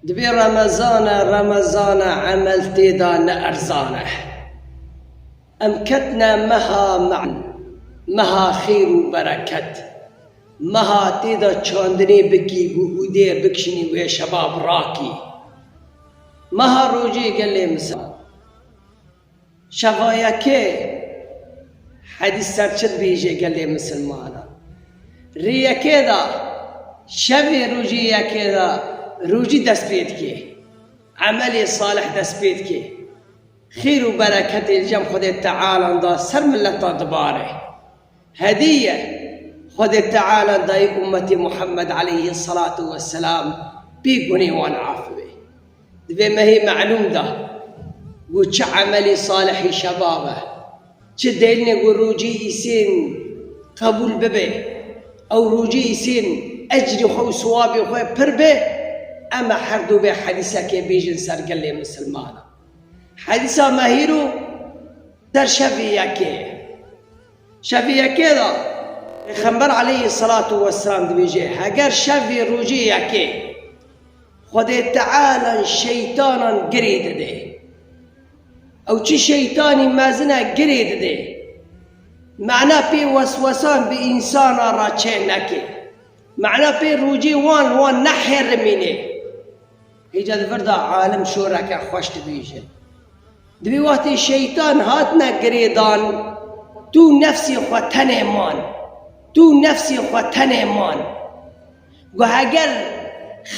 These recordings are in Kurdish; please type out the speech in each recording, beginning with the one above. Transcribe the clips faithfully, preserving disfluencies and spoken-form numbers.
Dibê Remezan e, Remezan e, emel tê de ne erzan e. Em ketine meha me-, meha xêr û bereket. Meha tê de çandinê bikî, ku ûdê bikişînî wê şeba birakî. Meha rojê gelê misilman. Şeva yekê hedîs ser çi dibêje gelê misilmanan? Rê yekê de, şevê rojê yekê de rojî dest pê dike. Emelê salih dest pê dike. Xêr û bereketê li cem Xwedê Teala da ser mileta dibare. Hediye Xwedê Teala dayê ummetê Muhammed aleyhî salatu vesselam pê gunê wan afibe. Di vê mehê melûm de ku çi emelî salihî şebab e, çi delîlê ku rojî îsên qebûl bibe, ew rojî îsên ecrê xwe û siwabê xwe pir be, em ê her du vê hedîsekê bêjin ser gelê misilmanan. Hedîsa me hîro ser şevê yekê ye. Şevê yekê de Pêxember aleyhî selatu vesselam dibêje, heger şevê rojê yekê Xwedê Teala şeytanan girê dide. Ew çi şeytanî mezin e girê dide. Mana pê weswesan bi însana re çê neke. Mana pê rojê wan li wan nehêrimîne. Hêca di vir de alim şoreke xweş dibêje. Dibê wextê şeytan hatine girêdan, tu nefsê xwe tenê man. Tu nefsê xwe tenê man. Got, heger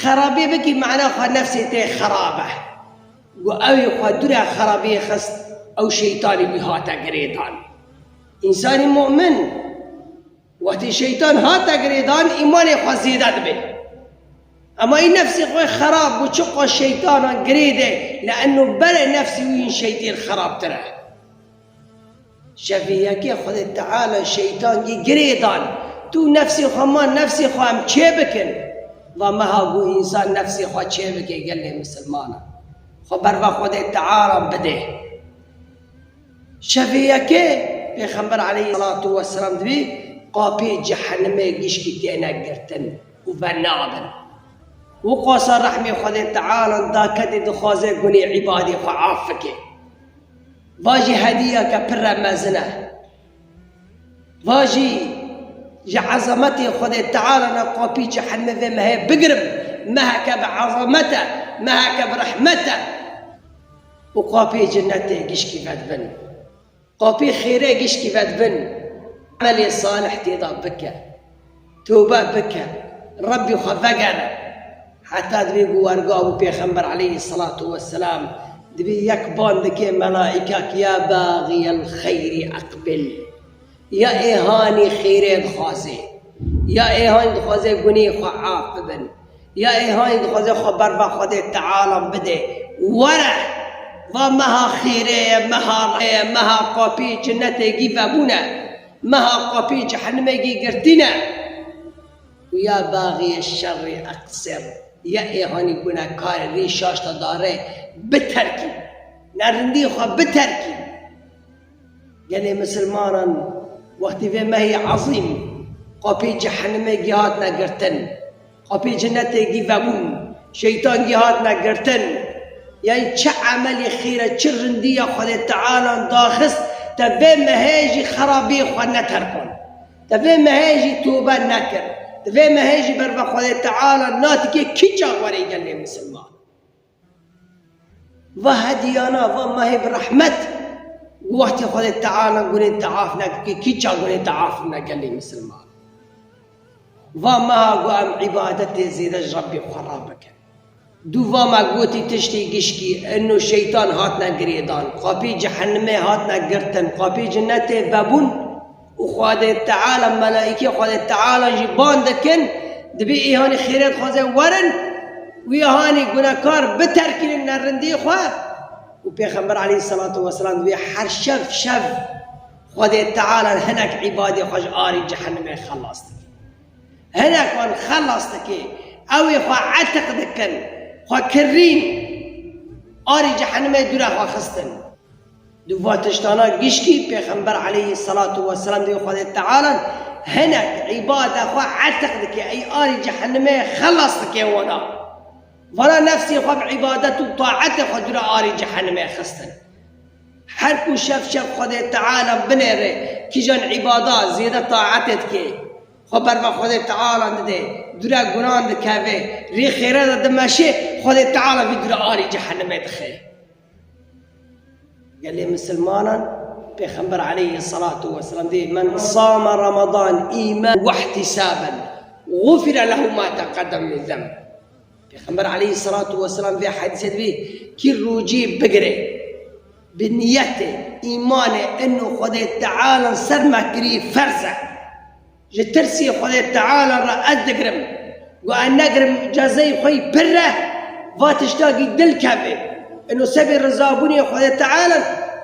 xerabê bikî, mana xwe nefsê tê xerab e. Got, ew ê xwe dûre xerabiyê xist, ew şeytanî wî hate girêdan. Însanî mu'min, wextê şeytan hate girêdan, îmanê xwe zêde dibe. Ema î nefsê xwe xerab bû, çiqa şeytana girê de, li enno berê nefsê wî yên şeytên xerabtir e. Şevê yekê Xwedê Teala şeytan yî girê dan. Tu nefsê xwe man, nefsê xwe em çê bikin. Va meha ku însan nefsê xwe çê bike gelê misilmanan. Xwe berva Xwedê Teala bide. Şevê yekê Pêxember aleyhî selatu vesselam dibê qapê cehennemê gişkî têne girtin û venabin. Wiqasa rehmê Xwedê Teala da kedê dixwaze gunê îbadê xwe af bike. Va jî hediyeke pir re mezin e. Va jî ji ezametê Xwedê Teala ne qapî cehennemê vê mehê bigirim. Meheke bi ezamet e, meheke bi rehmet e. Û qapê cenetê gişkî vedibin. Qapê xêrê gişkî vedibin. Emelê salih tê de bike. Tobe bike. Rebbî xwe vegere. Heta dibê ku werga bû Pêxember aleyhî selatu vesselam. Dibê yek ban dike melaîkek, ya baxiyel xeyrî eqbil. Ya êhanî xêrê dixwaze. Ya êhanî dixwaze gunê xwe af bibin. Ya êhanî dixwaze xwe berva Xwedê Teala bide. Were, va meha xêrê ye, meha rê ye, meha qapî cenetê gî vebûne. Meha qapî cehennemê gî girtîne. Û ya baxiyê şerrî eqsir. Ya êhanî gunekarê rê şaşta dare biterkî. Nerindî xwe biterkî. Gelê misilmanan wextî vê mehê ezîm qapê cehennemê gî hatine girtin, qapê cenetê gî vebûn, şeytan gî hatine girtin. Yanî çi emelê xêr e, çi rindî ye Xwedê Teala daxist, te vê mehê jî xerabiyê xwe neterkand. Te vê mehê jî tobe nekir. Te vê mehê jî berve Xwedê Teala natikê kî çax werê gelê misilman. Va hediyana, va mehê bi rehmet, wextê Xwedê Teala gunê te af nekir, kî ça gunê te af ne gelê misilman. Va meha ku em îbadetê zêde ji Rebbê xwe re bikin. Du va me gotî tiştê gişkî, ino şeytan hatine girêdan, qapî cehennemê hatine girtin, qapî cenetê vebûn. Û Xwedê Teala, melaîkê Xwedê Teala jî ban dikin, dibê ê hanî xêrê dixwaze werin, wî hanî gunekar biterkînin nerindî xwe. Û Pêxember aleyhisselatu vesselam dibê her şev, şev Xwedê Teala hinek îbadê xwe ji arî cehennemê xelas dike. Hinek wan xelas dike, ew ê xwe etiq dikin, xwe kirîn, arî cehennemê dûre xwe xistin. Di va tiştana gişkî Pêxember aleyhî selatu weselam dê Xwedê Teala hinek îbada xwe etiq dike, ey arî cehennemê xelas dike wana. Vana nefsê xwe bi îbadet û taetê xwe dûra arê cehennemê xistin. Her ku şev şev Xwedê Teala binêre, kîjan îbada zêde taetê dike, xwe berva Xwedê Teala dide, dûra gunan dikeve, rê xêre de dimeşe, Xwedê Teala vî dûra arê cehennemê dixe. Gelê misilmanan, Pêxember aleyhisselatu vesselam dê, "Men same Ramadan îmanen ve ihtisaben, gufire lehu ma teqeddeme min zenb." Pêxember aleyhisselatu vesselam vê hedîsê dibê, kî rojî bigire bi niyetê, îmanê, ino Xwedê Teala ser me kirî ferz e. Ji tirsê Xwedê Teala re ez digirim. Ku ez negirim cezayê xwe yî pir e, va tiştakî dil keve. Ino sebê rizabûnê Xwedê Teala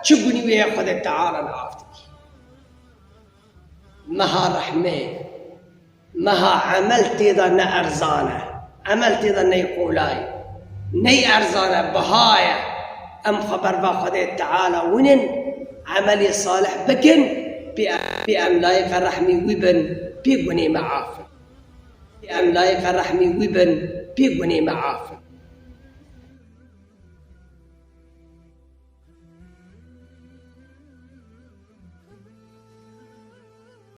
çi gunî wê ye Xwedê Teala af dikî. Meha rehmê, meha emel tê de ne erzan e. Emel tê de ney qolay, ney erzan e, biha ye. Em xwe berva Xwedê Teala winin, emelê salih bikin, pê, pê em layiqa rehmî wî bin, pê gunê me af in. Pê em layiqa rehmî wî bin, pê gunê me af in.